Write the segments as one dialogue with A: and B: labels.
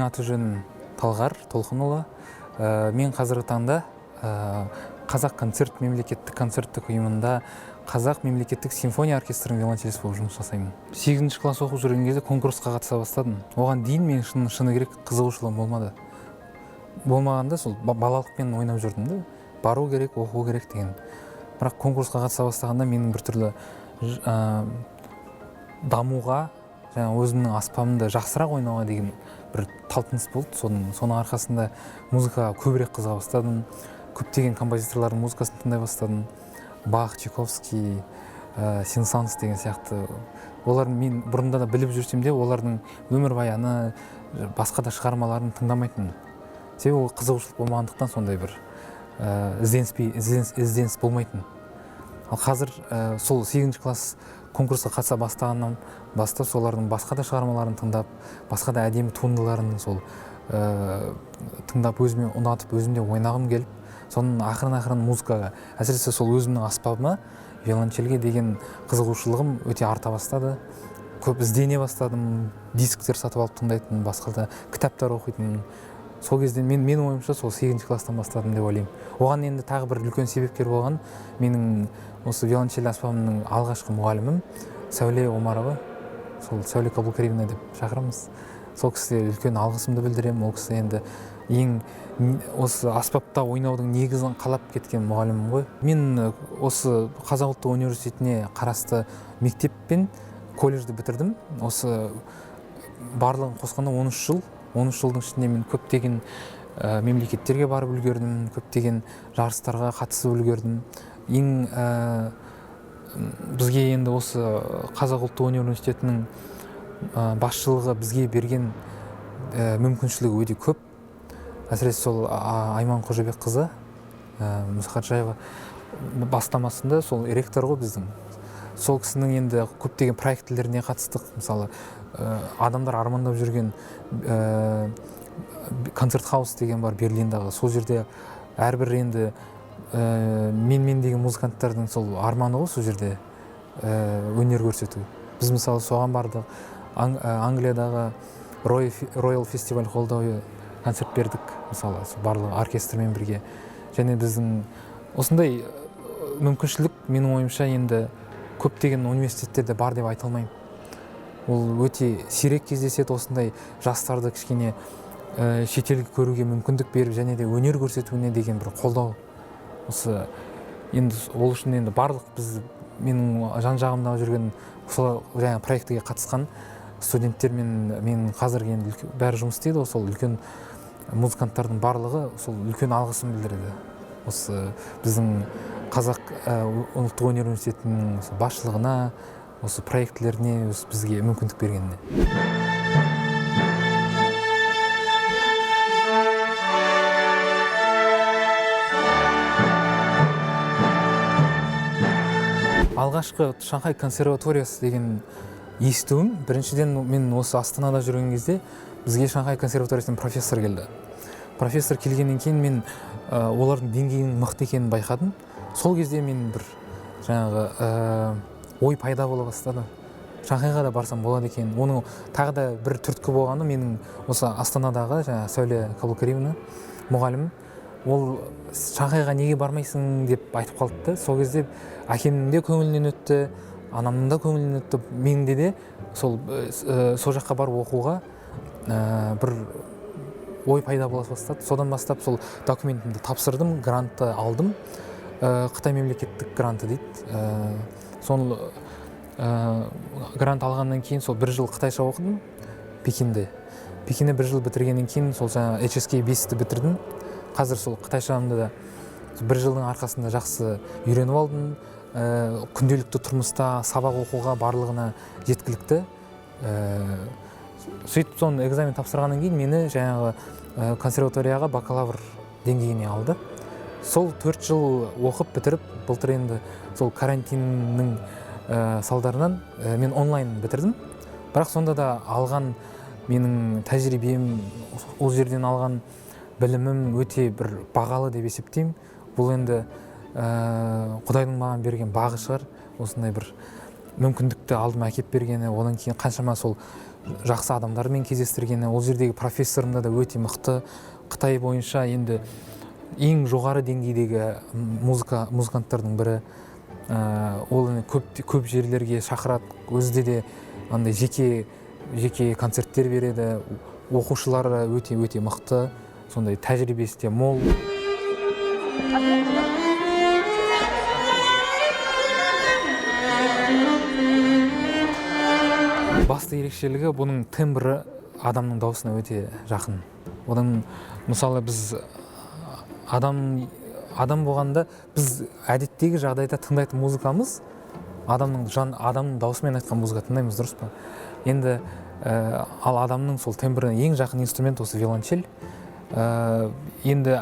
A: Менің аты жөнім Талғар Толқынұлы. Мен қазіргі таңда Қазақ концерт мемлекеттік концерттік ұйымында Қазақ мемлекеттік симфония оркестрінің виолончелисті болып жұмыс жасаймын. 8 класс оқып жүрген кезде конкурсқа қатыса бастадым. Оған дейін мен шыны керек қызығушылығым болмады. Болмағанда сол балалықпен ойнап жүрдім да. Бару керек, оқу керек деген. Бірақ конкурсқа қатыса бастағанда менің біртүрлі дамуға, жаңа өзімнің аспабымды жақсырақ ойнауға деген бір талпыныс болды. Соның арқасында музыкаға көбірек қызыға бастадым. Көптеген композиторлардың музыкасын тыңдай бастадым. Бах, Чайковский, Сен-Санс деген сияқты. Олар мен бұрында да біліп жүрсем де, олардың өмірбаяны, басқа да шығармаларын тыңдамайтынмын. Себебі ол қызығушылық болмағандықтан сондай бір ізденіс болмайтын. Ал қазір сол 8 класс конкурсқа қатыса бастағаннан бастап солардың басқа да шығармаларын тыңдап, басқа да әдемі туындыларын сол тыңдап, өзіме ұнатып, өзім де ойнағым келіп, соның ақырын-ақырын музыкаға, әсіресе сол өзімнің аспабыма, виолончельге деген қызығушылығым өте арта бастады. Көп іздене бастадым, дисктер сатып алып тыңдайтын, басқа да кітаптар оқитын. Сол кезде менің ойымша сол 8 класстан бастадым деп ойлаймын. Оған енді тағы бір үлкен себепкер болған менің осы виолончель аспабымның алғашқы мұғалімім Сәуле Омарова, сол Сәуле Қабылкаримовна деп шақырамыз. Сол кісіге үлкен алғысымды білдіремін. Ол кісі енді ең осы аспапта ойнаудың негізін қалап кеткен мұғалімім ғой. Мен осы Қазақ ұлттық университетіне қарасты мектеп пен колледжді бітірдім. Осы барлығын қосқанда 13 жыл. 13 жылдың ішінде мен көптеген мемлекеттерге барып үлгердім, көптеген жарыстарға қатысып үлгердім. Ең бізге енді осы Қазақ ұлттық университетінің басшылығы бізге берген мүмкіншілігі өте көп. Әсіресе сол Айман Қожабекқызы Мұсақожаева бастамасында, сол ректор ғой біздің. Сол кісінің енді көптеген проектілеріне қатыстық. Мысалы, адамдар армандап жүрген концерт хаус деген бар Берлиндағы. Сол жерде әрбір енді мен-мен деген музыканттардың сол арманы ғой сол жерде өнер көрсету. Біз мысалы соған бардық. Англиядағы Royal Festival Hallда концерт бердік, мысалы, сол барлық оркестрмен бірге. Және біздің осындай мүмкіншілік менің ойымша енді көптеген университеттерде бар деп айта алмаймын. Ол өте сирек кездеседі осындай жастарды кішкене шетелге көруге мүмкіндік беріп және де өнер көрсетуіне деген бір қолдау. Осы енді ол үшін енді барлық біз, менің жан жағымдағы жүрген сол жаңа проектіге қатысқан студенттер мен, мен қазіргі енді бәрі жұмыс істейді ғой, сол үлкен музыканттардың барлығы сол үлкен алғысын білдіреді. Осы біздің Қазақ ұлттық өнер университетінің осы басшылығына, осы проектілеріне, осы бізге мүмкіндік бергеніне. Алғашқы Шанхай консерваториясы деген естуім, біріншіден мен осы Астанада жүрген кезде бізге Шанхай консерваториясынан профессор келді. Профессор келгеннен кейін мен олардың деңгейінің мықты екенін байқадым. Сол кезде мен бір жаңағы ой пайда бола бастады. Шанхайға да барсам болады екен. Оның тағы да бір түрткі болғаны менің осы Астанадағы жаңағы Сәуле Қабылкаримовна мұғалім, ол Шанхайға неге бармайсың деп айтып қалды да. Сол кезде әкемнің де көңілінен өтті, анамның да көңілінен өтті, менің де сол жаққа барып оқуға бір ой пайда бола бастады. Содан бастап сол документімді тапсырдым, грантты алдым. Қытай мемлекеттік гранты дейді. Соны грант алғаннан кейін сол бір жыл қытайша оқыдым Пекинде. Пекинде бір жыл бітіргеннен кейін сол жаңа эйч эс кей бесті бітірдім. Қазір сол қытайшамды да бір жылдың арқасында жақсы үйреніп алдым. Күнделікті тұрмыста сабақ оқуға барлығына жеткілікті. Сөйтіп соны экзамен тапсырғаннан кейін мені жаңағы консерваторияға бакалавр деңгейіне алды. Сол 4 жыл оқып бітіріп, былтыр енді сол карантиннің салдарынан мен онлайн бітірдім. Бірақ сонда да алған менің тәжірибем, ол жерден алған білімім өте бір бағалы деп есептеймін. Бұл енді Құдайдың маған берген бағы шығар, осындай бір мүмкіндікті алдыма әкеп бергені, одан кейін қаншама сол жақсы адамдармен кездестіргені. Ол жердегі профессорым да өте мықты, Қытай бойынша енді ең жоғары деңгейдегі музыканттардың бірі. Ол енді көп жерлерге шақырады, өзі де андай жеке концерттер береді, оқушылары өте мықты, сондай тәжірибесі де мол. Басты ерекшелігі бұның тембрі адамның дауысына өте жақын. Одан мысалы біз адам болғанда біз әдеттегі жағдайда тыңдайтын музыкамыз адамның даусымен айтқан музыка тыңдаймыз, дұрыс па? Енді ал адамның сол тембріне ең жақын инструмент осы виолончель. Енді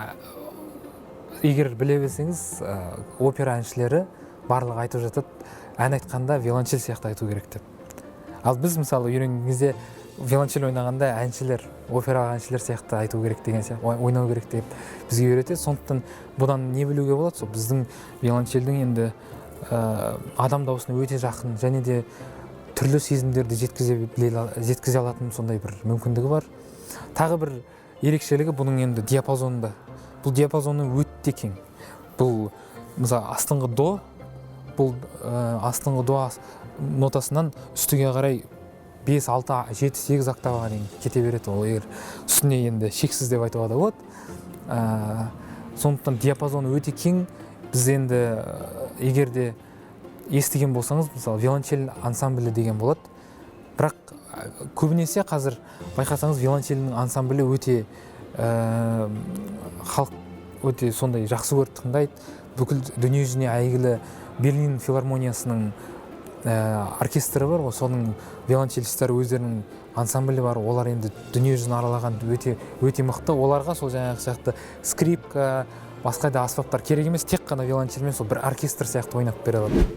A: егер біле берсеңіз, опера әншілері барлығы айтып жатады, ән айтқанда виолончель сияқты айту керек деп. Ал біз мысалы үйренген кезде виолончель ойнағанда әншілер, опера әншілер сияқты айту керек деген сияқты, ойнау керек деп бізге үйретеді. Сондықтан бұдан не білуге болады? Сол біздің виолончельдің енді адам дауысына өте жақын және де түрлі сезімдерді жеткізе алатын сондай бір мүмкіндігі бар. Тағы бір ерекшелігі бұның енді диапазонында. Бұл диапазоны өте кең. Бұл мысалы астыңғы до, бұл астыңғы до нотасынан үстіге қарай 5, 6, 7, 8 октаваға дейін кете береді. Ол егер үстіне енді шексіз деп айтуға да болады. Сондықтан диапазоны өте кең. Біз енді егер де естіген болсаңыз, мысалы виолончель ансамблі деген болады. Бірақ көбінесе қазір байқасаңыз виолончельдің ансамблі өте халық өте сондай жақсы көріп тыңдайды. Бүкіл дүниежүзіне әйгілі Берлин филармониясының оркестрі бар ғой, соның виолончелисттері өздерінің ансамблі бар. Олар енді дүниежүзін аралаған өте мықты. Оларға сол жаңағы сияқты скрипка, басқа да аспаптар керек емес, тек қана виолончельмен сол бір оркестр сияқты ойнап бере алады.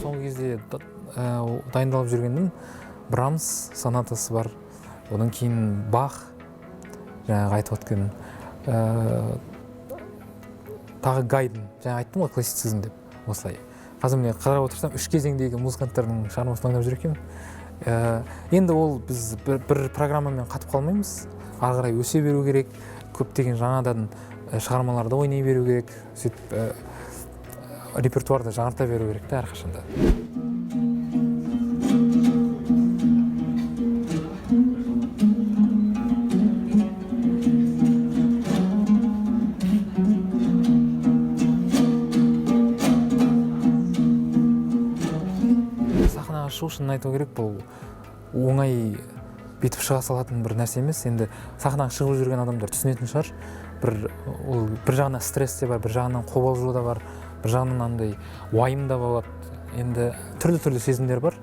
A: Соңғы кезде дайындалып жүргенім Брамс сонатасы бар, одан кейін Бах, жаңағы айтып өткен, тағы Гайдн, жаңа айттым ғой классицизм деп осылай. Қазір міне қарап отырсам үш кезеңдегі музыканттардың шығармасын ойнап жүр екенмін. Енді ол біз бір программамен қатып қалмаймыз, ары қарай өсе беру керек, көптеген жаңадан шығармаларды ойнай беру керек, сөйтіп репертуарды жаңарта беру керек та әрқашанда. Сахнаға шығу, шынын айту керек, бұл оңай бүйтіп шыға салатын бір нәрсе емес. Енді сахнаға шығып жүрген адамдар түсінетін шығар. Ол бір жағынан стресс те бар, бір жағынан қобалжу да бар, бір жағынан андай уайым да болады. Енді түрлі-түрлі сезімдер бар.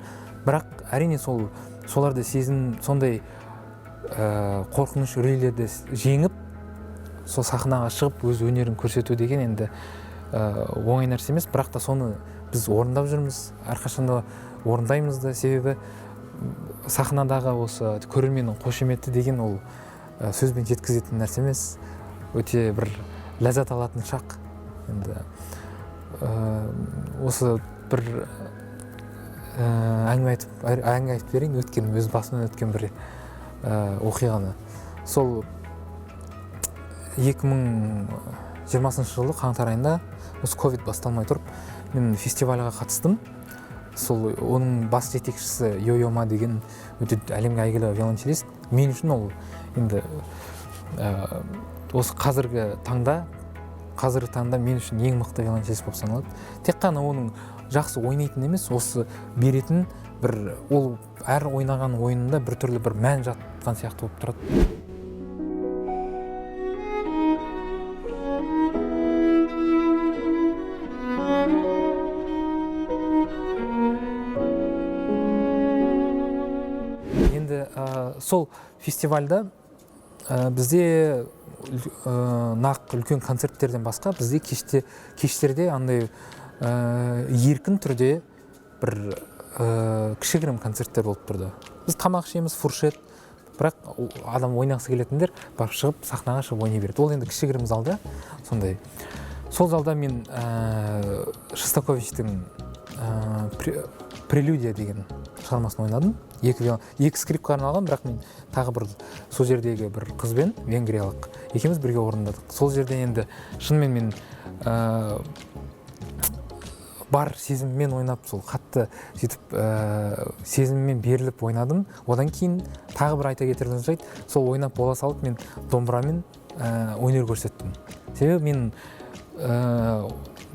A: Бірақ әрине соларды сезім, сондай қорқыныш, үрейлерді жеңіп, сол сахнаға шығып өз өнерін көрсету деген енді оңай нәрсе емес. Бірақ та соны біз орындап жүрміз, әрқашанда орындаймыз да. Себебі сахнадағы осы көрерменнің қошеметі деген ол сөзбен жеткізетін нәрсе емес, өте бір ләззат алатын шақ. Енді осы бір әңгіме айтып берейін, өткен өз басымнан өткен бір оқиғаны. Сол 2020 жылы қаңтар айында осы ковид басталмай тұрып мен фестивальға қатыстым. Сол оның бас жетекшісі Йо-Йо Ма деген өте әлемге әйгілі виолончелист. Мен үшін ол енді осы қазіргі таңда мен үшін ең мықты виолончелист болып саналады. Тек қана оның жақсы ойнайтын емес, осы беретін бір, ол әр ойнаған ойынында бір түрлі бір мән жатқан сияқты болып тұрады. Енді сол фестивальда бізде нақ үлкен концерттерден басқа бізде кештерде андай еркін түрде бір кішігірім концерттер болып тұрды. Біз тамақ ішеміз, фуршет, Бірақ адам ойнағысы келетіндер барып шығып, сахнаға шығып ойнай береді. Ол енді кішігірім залда сондай. Сол залда мен Шостаковичтің «Прелюдия» деген шығармасын ойнадым. Екі скрипкаға арналған, бірақ мен тағы бір сол жердегі бір қызбен, венгриялық, екеуміз бірге орындадық. Сол жерде енді шынымен мен бар сезіммен ойнап, сол қатты сөйтіп сезіммен беріліп ойнадым. Одан кейін тағы бір айта кетерлік жайт, сол ойнап бола салып, мен домбырамен өнер көрсеттім. Себебі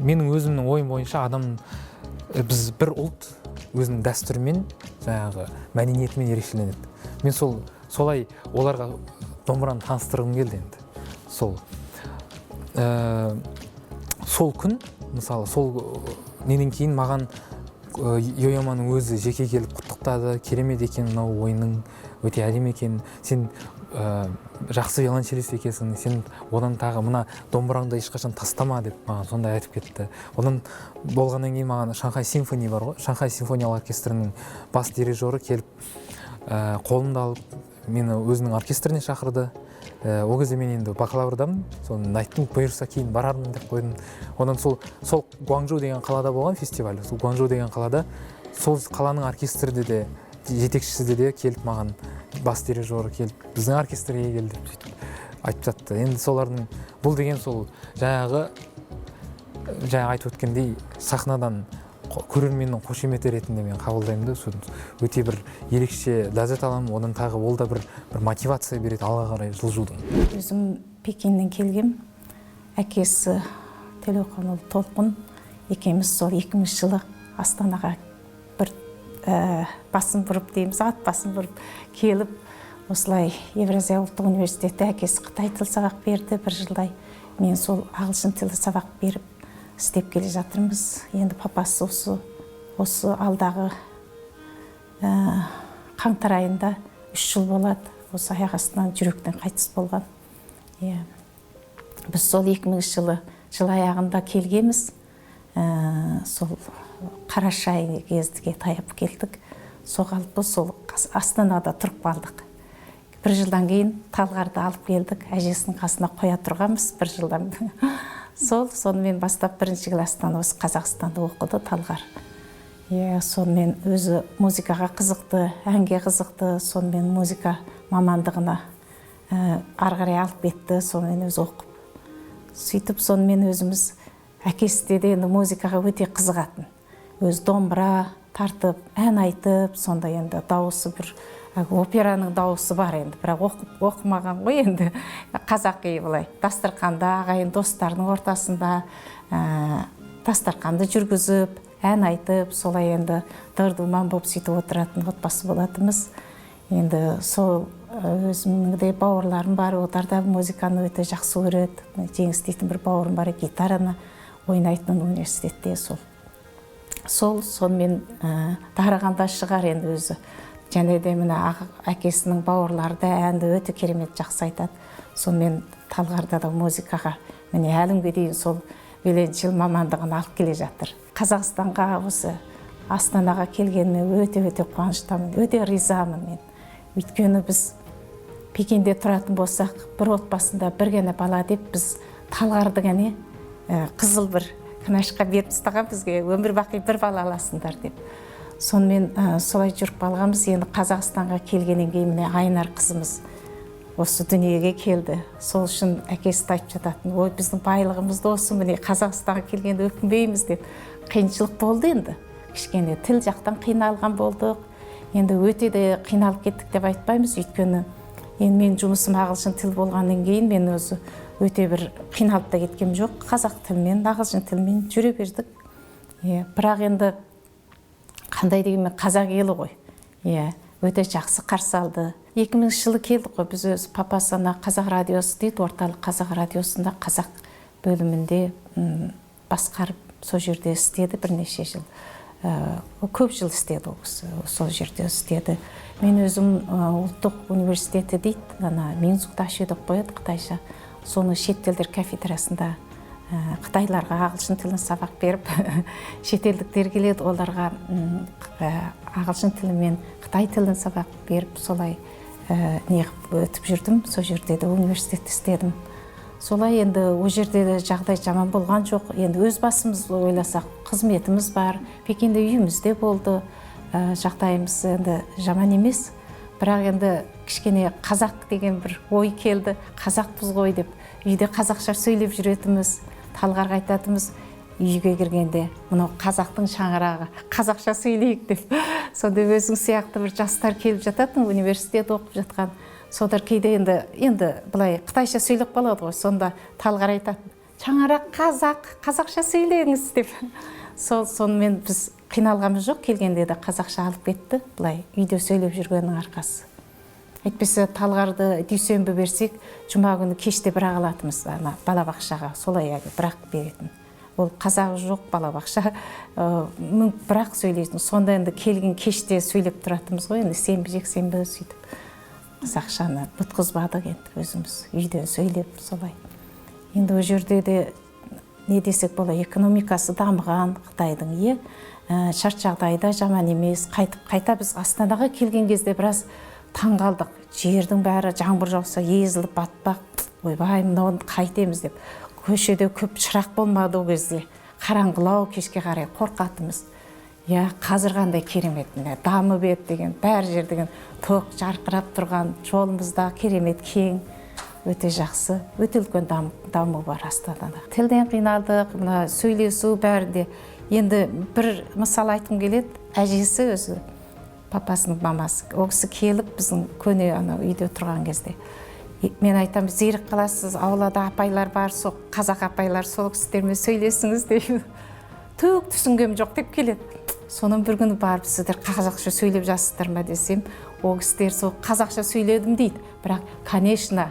A: менің өзімнің ойым бойынша, адам, біз бір ұлт өзінің дәстүрімен, жаңағы мәдениетімен ерекшеленеді. Мен сол солай оларға домбыраны таныстырғым келді. Енді сол күн, мысалы, сол неден кейін маған Йо-Йо Маның өзі жеке келіп құттықтады: «Керемет екен мынау ойының, өте әдемі екен, сен жақсы виолончелист екенсің, сен одан тағы мына домбыраңды ешқашан тастама», — деп маған сондай айтып кетті. Одан болғаннан кейін маған Шанхай Симфони бар ғой, Шанхай симфониялық оркестрінің бас дирижері келіп, қолымды алып, мені өзінің оркестріне шақырды. Ол кезде мен енді бакалаврдамын. Соны айттым, бұйырса, кейін барармын деп қойдым. Одан сол Гуанчжоу деген қалада болған фестиваль. Сол Гуанчжоу деген қалада сол қаланың оркестрі де, жетекшісі де келіп, маған, бас дирижері келіп, «Біздің оркестрге кел» деп сөйтіп айтып жатты. Енді солардың бұл деген сол жаңағы айтып өткендей, сахнадан көрерменнің қошеметі ретінде мен қабылдаймын да, соны өте бір ерекше ләззат аламын. Одан тағы ол да бір мотивация береді алға қарай жылжудың.
B: Өзім Пекиннен келгем. Әкесі Төлеуханұлы Толқын екеуміз сол 2000 жылы Астанаға бір басын бұрып дейміз, ат басын бұрып келіп, осылай Евразия ұлттық университетте әкесі қытай тілі сабақ берді бір жылдай, мен сол ағылшын тілі сабақ беріп істеп келе жатырмыз. Енді папасы осы алдағы қаңтар айында 3 жыл болады, осы аяқ астынан жүректен қайтыс болған. Иә, біз сол 2000 жылы жыл аяғында келгенбіз. Сол қараша айы кезге таяп келдік. Сол қалпы сол Астанада тұрып қалдық. Бір жылдан кейін Талғарды алып келдік, әжесінің қасына қоя тұрғанбыз бір жылдан. Сол сонымен бастап бірінші класстан осы Қазақстанда оқыды Талғар. Иә, сонымен өзі музыкаға қызықты, әнге қызықты, сонымен музыка мамандығына ары қарай алып кетті. Сонымен өзі оқып, сөйтіп, сонымен өзіміз, әкесі де енді музыкаға өте қызығатын, өзі домбыра тартып, ән айтып, сондай енді дауысы бір әлгі операның дауысы бар енді, бірақ оқымаған ғой енді. Қазақи былай дастарханда, ағайын достардың ортасында дастарханды жүргізіп, ән айтып, солай енді дыр-думан болып, сөйтіп отыратын отбасы болатынбыз. Енді сол өзімнің де бауырларым бар, олар да музыканы өте жақсы көреді. Жеңіс дейтін бір бауырым бар, гитараны ойнайтын университетте. Сол сонымен дарығанда шығар енді өзі. Және де мына әкесінің бауырлары да әнді өте керемет жақсы айтады. Сонымен Талғарда да музыкаға, міне, әлі күнге дейін сол виолончель мамандығын алып келе жатыр. Қазақстанға, осы Астанаға келгеніме өте өте қуаныштымын, өте ризамын мен. Өйткені біз Пекинде тұратын болсақ, бір отбасында бір ғана бала деп, біз Талғарды ғана қызыл бір книжка беріп тастаған бізге, өмір бақи бір бала аласыңдар деп. Сонымен солай жүріп қалғанбыз. Енді Қазақстанға келгеннен кейін, міне, Айнар қызымыз осы дүниеге келді. Сол үшін әкесі де айтып жататын: «Ой, біздің байлығымыз да осы, міне, Қазақстанға келгенде өкінбейміз», — деп. Қиыншылық болды енді, кішкене тіл жақтан қиналған болдық. Енді өте де қиналып кеттік деп айтпаймыз, өйткені енді менің жұмысым ағылшын тіл болғаннан кейін, мен өзі өте бір қиналып та кеткем жоқ, қазақ тілімен, ағылшын тілімен жүре бердік. Иә, бірақ енді қандай дегенмен қазақ елі ғой, иә, өте жақсы қарсы алды. 2000 жылы келдік қой біз. Өзі папасы ана Қазақ радиосы дейді, орталық Қазақ радиосында қазақ бөлімінде басқарып, сол жерде істеді бірнеше жыл. Көп жыл істеді ол кісі, сол жерде істеді. Мен өзім ұлттық университеті дейді, ана Минзу дашуэ деп қояды қытайша, соның шет тілдер кафедрасында қытайларға ағылшын тілін сабақ беріп, шетелдіктер келеді, оларға ағылшын тілі мен қытай тілін сабақ беріп, солай. Неғып өтіп жүрдім, сол жерде де университетте істедім. Солай енді ол жерде де жағдай жаман болған жоқ. Енді өз басымыз ойласақ, қызметіміз бар, Пекинде үйіміз де болды, жағдайымыз енді жаман емес. Бірақ енді кішкене қазақ деген бір ой келді, қазақпыз ғой деп үйде қазақша сөйлеп жүретінбіз. Талғарға айтатынбыз үйге кіргенде, мынау қазақтың шаңырағы, қазақша сөйлейік деп. Сонда өзің сияқты бір жастар келіп жататын, университет оқып жатқан. Солар кейде енді былай қытайша сөйлеп қалады ғой, сонда Талғар айтатын, шаңырақ қазақ, қазақша сөйлеңіз деп. Сонымен біз қиналғанымыз жоқ, келгенде де қазақша алып кетті, былай үйде сөйлеп жүргеннің арқасы. Әйтпесе Талғарды дүйсенбі берсек, жұма күні кеште бірақ алатынбыз ана балабақшаға, солай әлі бірақ беретін. Ол қазағы жоқ балабақша, бірақ сөйлейтін. Сонда енді келген кеште сөйлеп тұратынбыз ғой, енді сенбі, жексенбі сөйтіп. Қазақшаны ұмытқызбадық енді өзіміз үйден сөйлеп солай. Енді ол жерде де не десек болады, экономикасы дамыған Қытайдың, шарт жағдайы да жаман емес. Қайтып қайта біз Астанаға келген кезде біраз таң қалдық. Жердің бәрі жаңбыр жауса езіліп батпақ, ойбай мынауны қайтеміз деп. Көшеде көп шырақ болмады ол кезде, қараңғылау, кешке қарай қорқатынбыз. Я, қазір қандай керемет, міне дамып еді деген, бәр жер деген тоқ жарқырап тұрған, жолымыз да керемет кең, өте жақсы, өте үлкен даму бар Астанада. Тілден қиналдық, мына сөйлесу бәрінде. Енді бір мысал айтқым келеді, әжесі өзі, папасының мамасы, ол кісі келіп біздің көне ана үйде тұрған кезде, мен айтамын, зерік қаласыз, аулада апайлар бар, сол қазақ апайлар, сол кісілермен сөйлесіңіз деймін. Түк түсінгенім жоқ деп келеді. Сонан бір күні барып, сіздер қазақша сөйлеп жатсыздар ма десем, ол кісілер сол қазақша сөйледім дейді. Бірақ, конечно,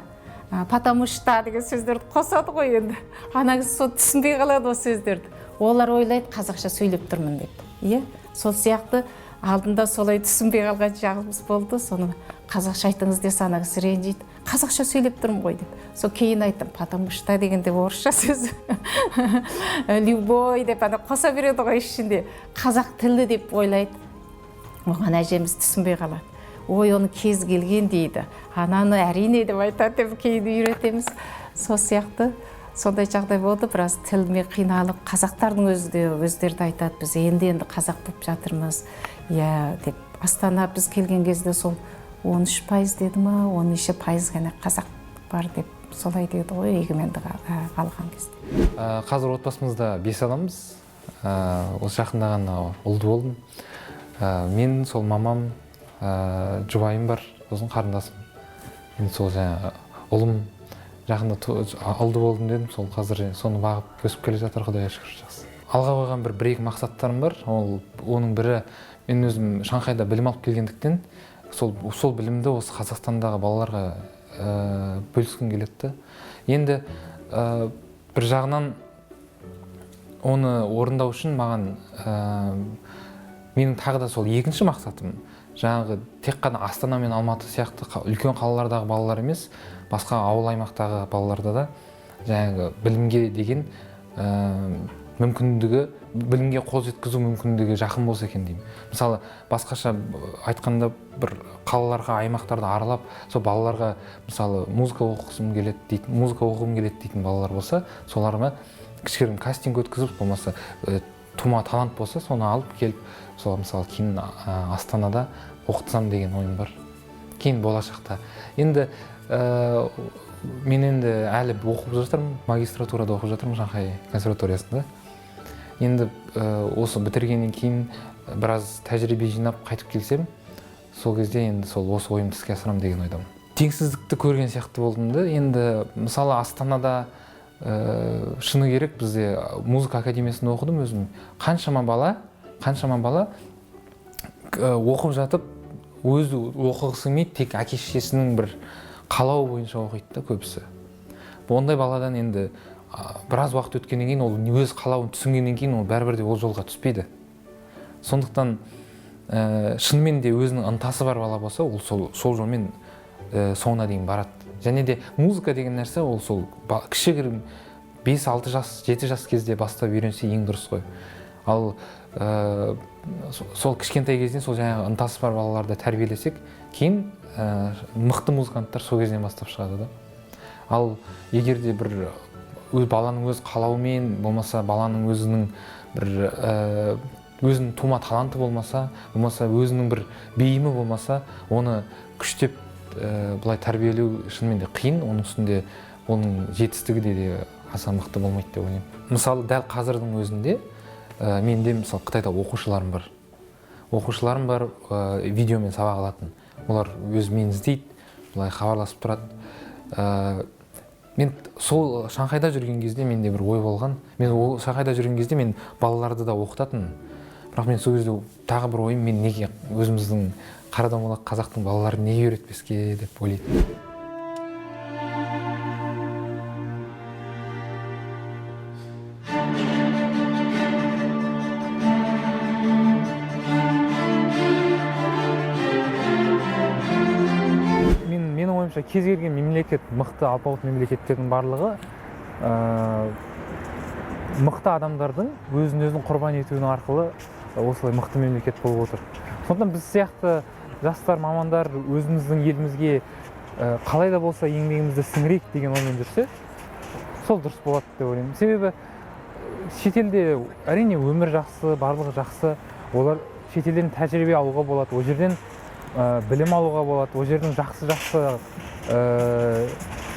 B: потому что деген сөздерді қосады ғой енді. Ана кісі сол түсінбей қалады ол сөздерді. Олар ойлайды қазақша сөйлеп тұрмын деп. Иә, сол сияқты алдында солай түсінбей қалған жағымыз болды. Соны қазақша айтыңыз десе, ана кісі ренжиді. Қазақша сөйлеп тұрмын ғой деп. Сол кейін айттым, потому что дегенде орысша сөз. Любой деп ана қоса береді ғой ішінде. Қазақ тілі деп ойлайды. Оған әжеміз түсінбей қалады. Ой, оны кез келген дейді. Ананы әрине деп айтады деп кейін үйретеміз. Сол сияқты сондай жағдай болды, біраз тілмен қиналып, қазақтардың өзі де өздері де айтады, біз енді-енді қазақ болып жатырмыз. Иә деп. Астана біз келген кезде сол 13% деді ма, он неше пайыз ғана қазақ бар деп солай деді ғой егемендік алған кезде.
A: Қазір отбасымызда 5 адамбыз. Осы жақында ғана ұлды болдым. Мен сол мамам, жұбайым бар, сосын қарындасым. Енді сол жаңағы ұлым жақында ұлды болдым дедім, сол қазір соны бағып өсіп келе жатыр, Құдайға шүкір, жақсы. Алға қойған бір екі мақсаттарым бар. Ол оның бірі, мен өзім Шанхайда білім алып келгендіктен, сол білімді осы Қазақстандағы балаларға бөліскім келеді да. Енді бір жағынан оны орындау үшін маған менің тағы да сол екінші мақсатым, жаңағы тек қана Астана мен Алматы сияқты үлкен қалалардағы балалар емес, басқа ауыл аймақтағы балаларда да жаңағы білімге деген мүмкіндігі, білімге қол жеткізу мүмкіндігі жақын болса екен деймін. Мысалы, басқаша айтқанда, бір қалаларға, аймақтарды аралап, сол балаларға, мысалы, музыка оқығым келеді дейтін, музыка оқығым келеді дейтін балалар болса, соларға кішігірім кастинг өткізіп, болмаса тума талант болса, соны алып келіп, сол мысалы кейін Астанада оқытсам деген ойым бар. Кейін болашақта. Енді мен енді әлі оқып жатырмын, магистратурада оқып жатырмын Шанхай консерваториясында. Енді осы бітіргеннен кейін біраз тәжірибе жинап қайтып келсем, сол кезде енді сол осы ойымды іске асырамын деген ойдамын. Теңсіздікті көрген сияқты болдым да. Енді мысалы Астанада, шыны керек, бізде музыка академиясында оқыдым өзім. Қаншама бала оқып жатып өзі оқығысы келмейді, тек әке шешесінің бір қалауы бойынша оқиды да көбісі. Ондай баладан енді біраз уақыт өткеннен кейін, ол өз қалауын түсінгеннен кейін, ол бәрібір де ол жолға түспейді. Сондықтан шынымен де өзінің ынтасы бар бала болса, ол сол жолмен соңына дейін барады. Және де музыка деген нәрсе ол сол кішігірім 5-6 жас, 7 жас кезде бастап үйренсе ең дұрыс қой. Ал сол кішкентай кезден сол жаңағы ынтасы бар балаларды тәрбиелесек, Кейін мықты музыканттар сол кезден бастап шығады да. Ал егер де бір өз баланың өз қалауымен болмаса, баланың өзінің бір өзінің тума таланты болмаса, болмаса өзінің бір бейімі болмаса, оны күштеп былай тәрбиелеу шынымен де қиын. Оның үстінде оның жетістігі де аса мықты болмайды деп ойлаймын. Мысалы, дәл қазірдің өзінде менде, мысалы, Қытайда оқушыларым бар. Оқушыларым бар, видеомен сабақ алатын. Олар өз мені іздейді, былай хабарласып тұрады. Мен сол Шанхайда жүрген кезде менде бір ой болған. Мен ол Шанхайда жүрген кезде мен балаларды да оқытатынмын. Бірақ мен сол кезде тағы бір ойым, мен неге өзіміздің қарадомалақ қазақтың балаларын неге үйретпеске деп ойлайтынмын. Менің ойымша, кез келген мемлекет, мықты алпауыт мемлекеттердің барлығы мықты адамдардың өзін өзін құрбан етуінің арқылы осылай мықты мемлекет болып отыр. Сондықтан біз сияқты жастар, мамандар өзіміздің елімізге қалай да болса еңбегімізді сіңірейік деген оймен жүрсе, сол дұрыс болады деп ойлаймын. Себебі шетелде әрине өмір жақсы, барлығы жақсы. Олар шетелден тәжірибе алуға болады, ол жерден білім алуға болады, ол жердің жақсы-жақсы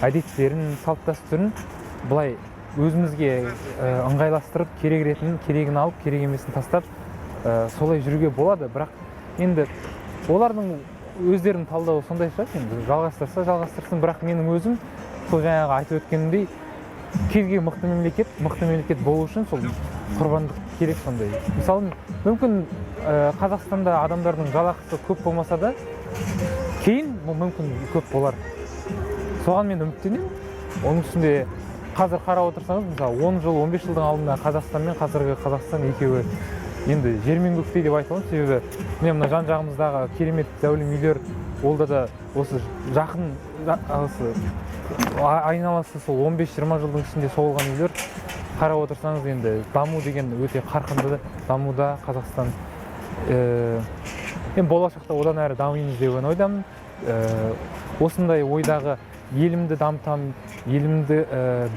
A: әдеттерін, салт дәстүрін былай өзімізге ыңғайластырып, керек ретін, керегін алып, керек емесін тастап, солай жүруге болады. Бірақ енді олардың өздерінің талдауы сондай шығар, енді жалғастырса жалғастырсын. Бірақ менің өзім сол жаңағы айтып өткенімдей, кез келген мықты мемлекет, мықты мемлекет болу үшін сол құрбандық керек сондай. Мысалы, мүмкін Қазақстанда адамдардың жалақысы көп болмаса да, кейін мүмкін көп болар. Соған мен үміттенемін. Оның үстінде қазір қарап отырсаңыз, мысалы, 10 жыл, 15 жылдың алдында Қазақстан мен қазіргі Қазақстан екеуі енді жер мен көктей деп айта аламын. Себебі міне мына жан жағымыздағы керемет зәулім үйлер, олда да осы жақын, осы айналасы сол 15-20 жылдың ішінде соғылған үйлер. Қарап отырсаңыз, енді даму деген өте қарқынды дамуда Қазақстан. Енді болашақта одан әрі дамимыз деген ойдамын. Осындай ойдағы елімді дамытамын, елімді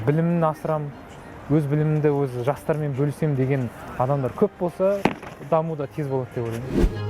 A: білімін асырам, өз білімімді өз жастармен бөлісемін деген адамдар көп болса, даму да тез болады деп ойлаймын.